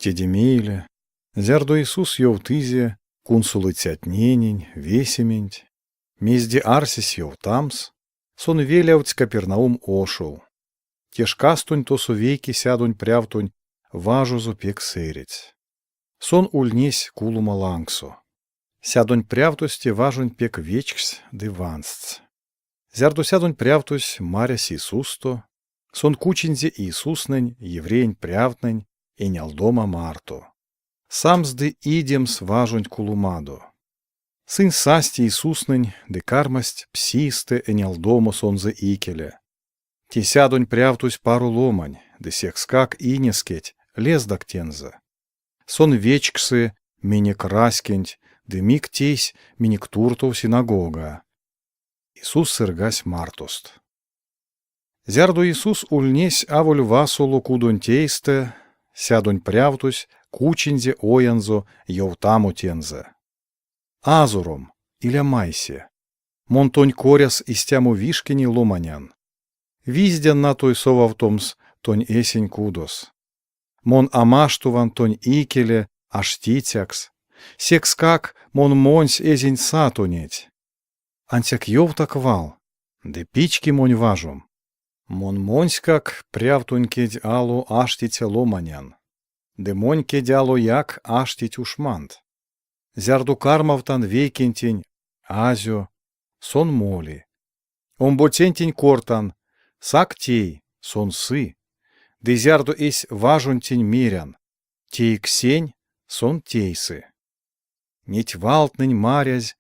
Теде мейле, зярдо Иисус ёвтызе кунсолыцятненень весементь, мезде арсесь ёвтамс, Сон велявтсь Капернаум ошов. Те шкастонть тосо вейке сядонь прявтонь важозо пек сэредсь. Сон ульнесь кулома лангсо. Сядонь прявтось те важонть пек вечксь ды ванстсь. Зярдо сядонь прявтось марясь Иисусто, сон кучинзе Иисуснэнь евреень прявтнэнь энялдома марто, самс ды идемс важонть куломадо. Сынь састь Иисуснэнь ды кармасть псистэ энялдомо Сонзэ икеле. Те сядонь прявтось паро ломань, ды секскак инескеть лездак тензэ. Сон вечксы минек раськенть ды мик тейсь минек туртов синагога. Иисус сыргась мартост. Зярдо Иисус ульнесь аволь васоло кудонть эйстэ, сядонь прявтось кучинзе оянзо ёвтамо тензэ: Азором, иля майсе! Мон тонь коряс истямо вишкине ломанян. Виздян натой совавтомс тонь эсень кудос. Мон а маштован тонь икеле аштицякс, секскак мон монсь эзинь са тонеть. Ансяк ёвтак вал, ды пички монь важом. Мон монськак прявтонь кедь ало аштиця ломанян, ды монь кедь алояк аштить ушмант. Зярдо кармавтан вейкентень азё, сон моли. Омбоцентень кортан, сак тей, сон сы. Ды зярдо эсь важонтень мерян, теик сень, сон тейсы. Неть валтнэнь марязь,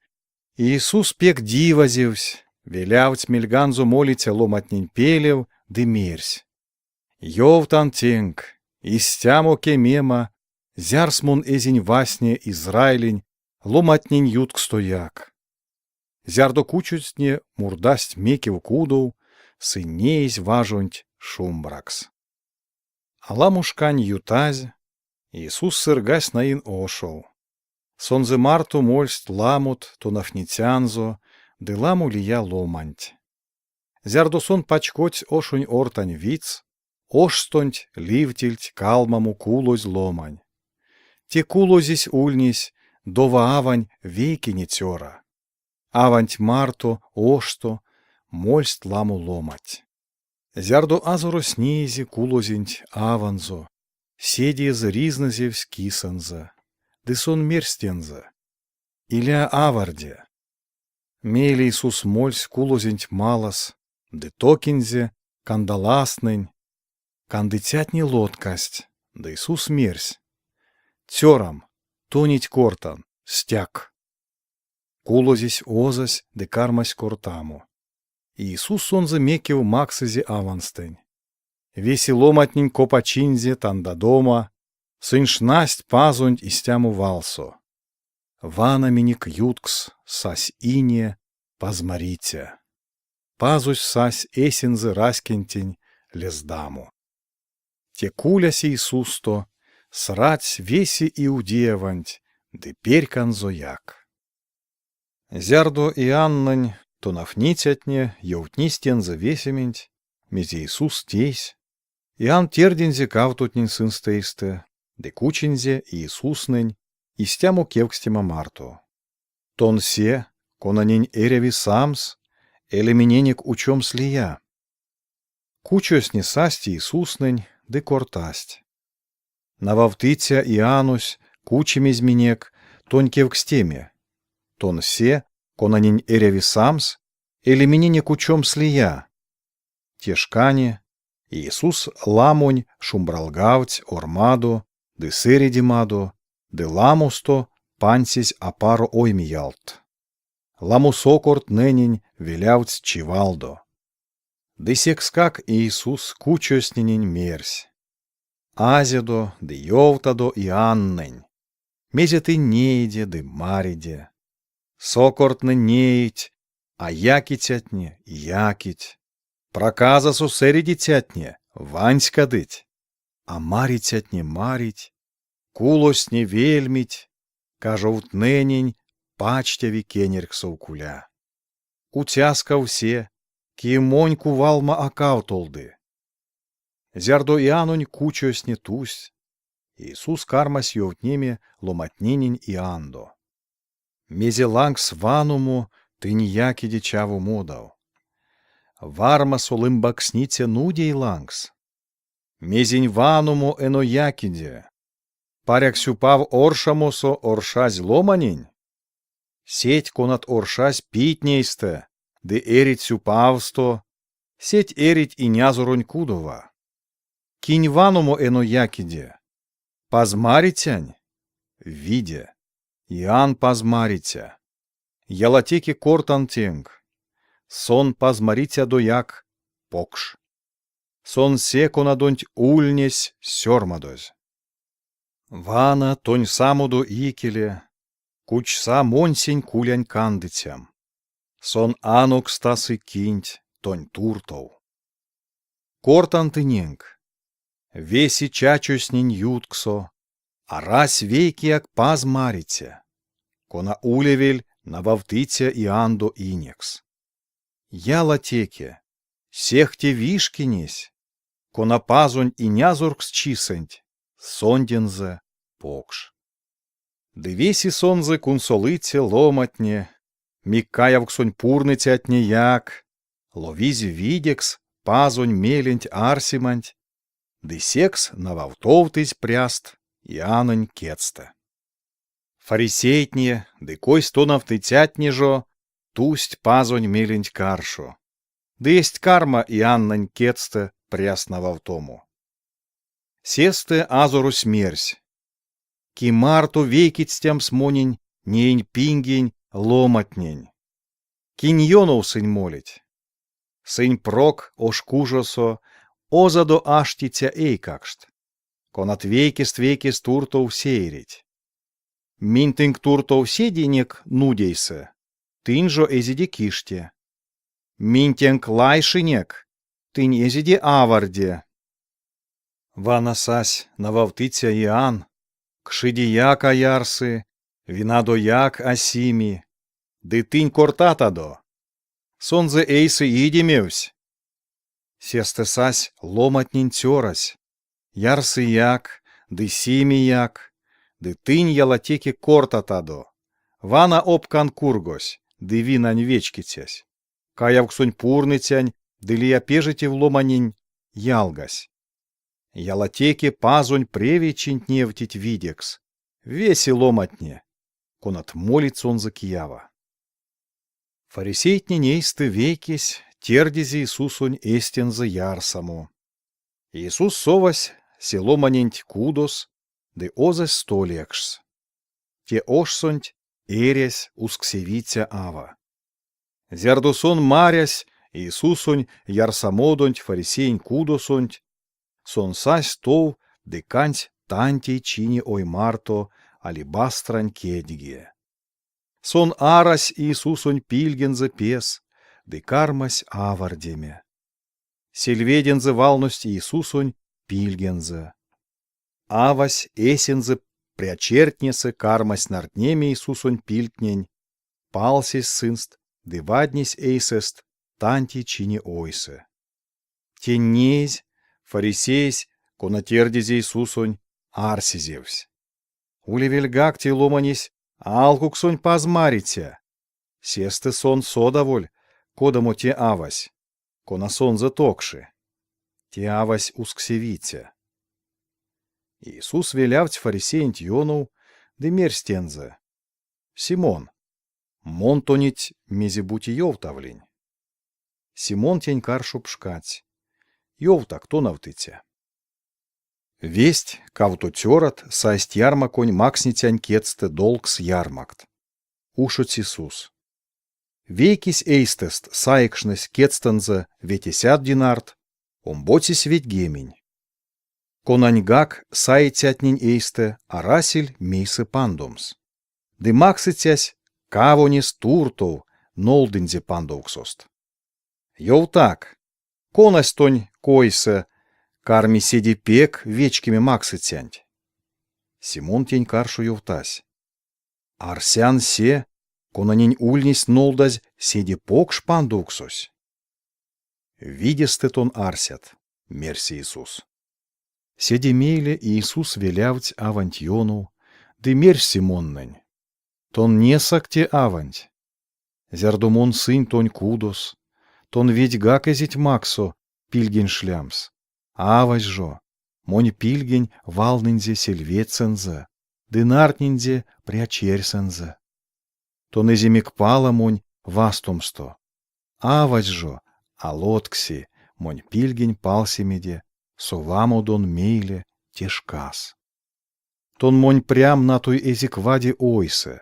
Иисус пек дивазевсь, велявтсь мельганзо молиця ломантнень пелев ды мерсь: Ёвтан тенк, истямо кемема, зярс мон эзинь вастне Израилень ломантнень юткстояк. Зярдо кучозтне мурдасть мекев кудов, сынь неизь важонть шумбракс. Аламо шкань ютазь, Иисус сыргась Наин ошов. Сонзэ марто мольсть ламот тонавтницянзо ды ламо лия ломанть. Зярдо сон пачкодсь ошонь ортань видьс, ошстонть ливтильть калмамо кулозь ломань. Те кулозесь ульнесь дова-авань вейкине цёра. Аванть марто ошсто мольсть ламо ломанть. Зярдо азорось неизе кулозенть аванзо, седеезэ ризнэзевсь кисэнзэ, ды сон мерсь тензэ: Иля аварде. Мейле Иисус мольсь кулозенть малас ды токинзе кандолазтнэнь. Кандыцятне лоткасть, ды Иисус мерсь: Цёрам, тонеть кортан, стяк. Кулозесь озась ды кармась кортамо. Иисус сонзэ мекев максызе аванстэнь. Весе ломантнень копачинзе тандадома, сынь шнасть Пазонть истямо валсо: Вана минек юткс сась ине пазмариця. Пазось сась эсензэ раськентень лездамо. Те кулясь Иисусто срадсь весе Иудеяванть ды перьканзояк. Зярдо Иоаннонь тонавтницятне ёвтнизь тензэ весементь, мезе Иисус тейсь, Иоанн тердинзе кавтотнень сынст эйстэ ды кучинзе Иисуснэнь истямо кевкстема марто: Тон се, конанень эряви самс, эли миненек учомс лия? Кучозтне састь Иисуснэнь ды кортасть: Нававтыця Иоаннось кучимизь минек тонь кевкстеме: Тон се, конанень эряви самс, эли миненек учомс лия? Те шкане Иисус ламонь шумбралгавтсь ормадо ды сэредемадо, ды ламосто пансесь апаро оймеялтт. Ламо сокортнэнень велявтсь чивалдо. Ды секскак Иисус кучозтненень мерсь: Азёдо ды ёвтадо Иоаннэнь, мезе тынь неиде ды мариде. Сокортнэ неить, а якицятне якить, проказасо сэредицятне ванськадыть, а марицятне марить, кулозтне вельмить, кажовтненень пачтяви кенерьксов куля. Уцяскав се, кие монь кувалма а кавтолды. Зярдо Иоаннонь кучозтне тусть, Иисус кармась ёвтнеме ломатненень Иоанндо. Мезе лангс ваномо тынь якиде чаво модав? Вармасо лымбаксниця нудей лангс? Мезень ваномо эно якиде? Паряк сюпав оршамосо оршазь ломанень? Сеть, конат оршазь питнейстэ ды эрить сюпавсто, сеть эрить инязоронь кудова. Кинь ваномо эно якиде? Пазмарицянь? Виде, Иоанн Пазмариця. Ялатеке кортан тенк, сон пазмарицядояк покш. Сон се, конадонть ульнесь сёрмадозь. Вана тонь самодо икеле кучса монсень кулянь кандыцям. Сон анокстасы кинть тонь туртов. Кортан тыненк, весе чачозтнень ютксо арась вейкеяк пазмариця, кона улевель нававтыця Иоанндо инекс. Ялатеке, сехте вишкинесь, кона Пазонь инязорксчисэнть, сондензэ покш. Ды веси сонзэ кунсолыця ломатне, мик каявксонь пурныцятнеяк, ловизь видекс Пазонь меленть арсеманть, ды секс нававтовтызь пряст Иоаннонь кедстэ. Фарисейтне ды койс тонавтыцятне жо тусть Пазонь меленть каршо, ды эзть карма Иоаннонь кедстэ пряст нававтомо. Сестэ Азорось мерсь: Ки марто вейкетстямс монень неень пингень ломатнень? Кинь ёнов сынь молить? Сынь прок ошкужосо озадо аштиця эйкакшт, конат вейкест-вейкест туртов сеерить. Минь тынк туртов сединек нудейсэ, тынь жо эзиде киште. Минь тенк лайшинек, тынь эзиде аварде. Вана сась нававтыця Иоанн, кшидеяк а ярсы, винадояк а сими, ды тынь кортатадо: Сонзэ эйсэ идемевсь. Сестэ сась ломатнень цёрась, ярсыяк ды симияк, ды тынь ялатеке кортатадо: Вана опкан кургось ды винань вечкицясь, каявксонь пурныцянь ды лия пежетев ломанень ялгась. Ялатеке Пазонь превейчинть невтить видекс весе ломатне, конат молить сонзэ киява. Фарисейтнень эйстэ вейкесь тердизе Иисусонь эстензэ ярсамо. Иисус совась се ломаненть кудос ды озась столь экшс. Те ошсонть эрясь усксевиця ава. Зярдо сон марясь Иисусонь ярсамодонть фарисеень кудосонть, сон сась тов ды кандсь тантей чине ой марто алебастрань кедьге. Сон арась Иисусонь пильгензэ пес ды кармась авардеме. Сельведензэ валность Иисусонь пильгензэ. Авась эсензэ прячертнесэ кармась нардтнеме Иисусонь пильгтнень, палсесь сынст ды ваднесь эйсэст тантей чине ойсэ. Тень неезь, фарисеесь, кона тердизе Иисусонь, арсезевсь: Улевельгак те ломанесь алкуксонь пазмариця, сестэ сон содаволь, кодамо те авась, кона сонзэ токши. Те авась усксевиця. Иисус велявтсь фарисеенть ёнов ды мерсь тензэ: Симон, мон тонеть мезе-бути ёвтавлинь. Симон тень каршо пшкадсь: Ёвтак, тонавтыця. Весть кавто цёрат сайсть ярмаконь максницянь кедстэ долкс ярмакт. Ушодсь Иисус. Вейкесь эйстэст саекшнесь кедстэнзэ ветесядт динарт, омбоцесь ведьгемень. Конаньгак саицятнень эйстэ арасель мейсэ пандомс. Ды максыцясь кавонест туртов нолдынзе пандовксост. Ёвтак, конась тонь койсэ карми седе пек вечкеме максыцянть? Симон тень каршо ёвтась: Арсян се, конанень ульнесь нолдазь седе покш пандовксось. Видестэ тон арсят, мерсь Иисус. Седе мейле Иисус велявтсь аванть ёнов ды мерсь Симоннэнь: Тон несак те аванть? Зярдо мон сынь тонь кудос, тон ведьгак эзить максо пильгень шлямс, авась жо монь пильгень валнынзе сельведьсэнзэ ды нардтнинзе прячерьсэнзэ. Тон эзимик пала монь вастомсто, авась жо а лоткси монь пильгень палсемеде совамодон мейле те шкас. Тон монь прям натой эзик ваде ойсэ,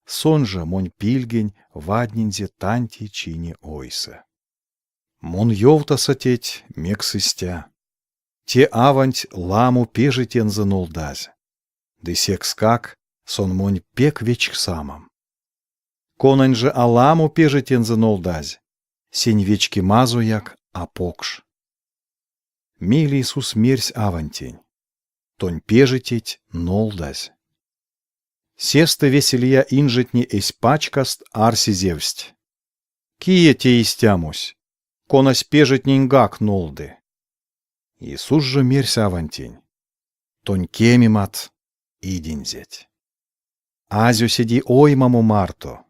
сон жо монь пильгень ваднинзе тантей чине ойсэ. Мон ёвтаса теть, мекс истя. Те аванть ламо пежетензэ нолдазь, ды секскак сон монь пек вечксамам. Конань же аламо пежетензэ нолдазь, сень вечкемазояк а покш. Мейле Иисус мерсь авантень: Тонь пежететь нолдазь. Сестэ весе лия инжетне эсь пачкаст арсезевсть: Кие те истямось, конась пежетненьгак нолды? Иисус жо мерсь авантень: Тонь кемемат идинзеть. Азё седе оймамо марто.